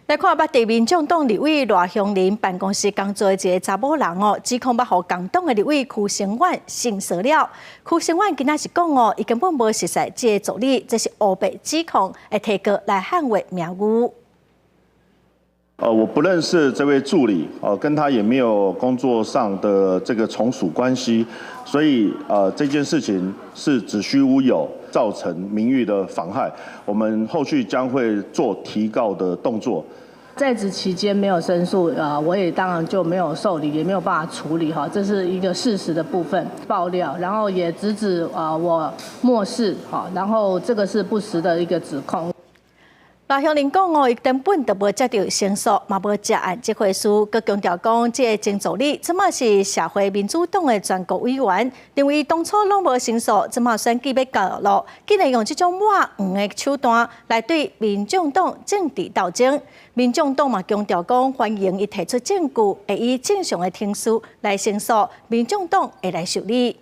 來看捌佇民眾黨立委賴香伶辦公室工作的一個查某人哦，指控捌予共黨的立委邱成遠性騷擾。邱成遠今仔是講哦，伊根本無熟似這個助理，這是烏白指控，會提告來捍衛名譽。我不認識這位助理，哦，跟他也沒有工作上的這個從屬關係，所以，這件事情是子虛烏有，造成名譽的妨害，我們後續將會做提告的動作。在職期間沒有申訴，我也當然就沒有受理，也沒有辦法處理，哈，這是一個事實的部分爆料，然後也直指啊我漠視，哈，然後這個是不實的一個指控。賴香伶講哦，伊根本就無接著申訴，嘛無接案這回事。閣強調講，這個前助理這馬是社會民主黨的全國委員，認為當初攏無申訴，這馬選舉欲到囉，竟然用這種抹黃的手段來對民眾黨政治鬥爭。民眾黨嘛強調講，歡迎伊提出證據，會以正常的程序來申訴，民眾黨會來受理。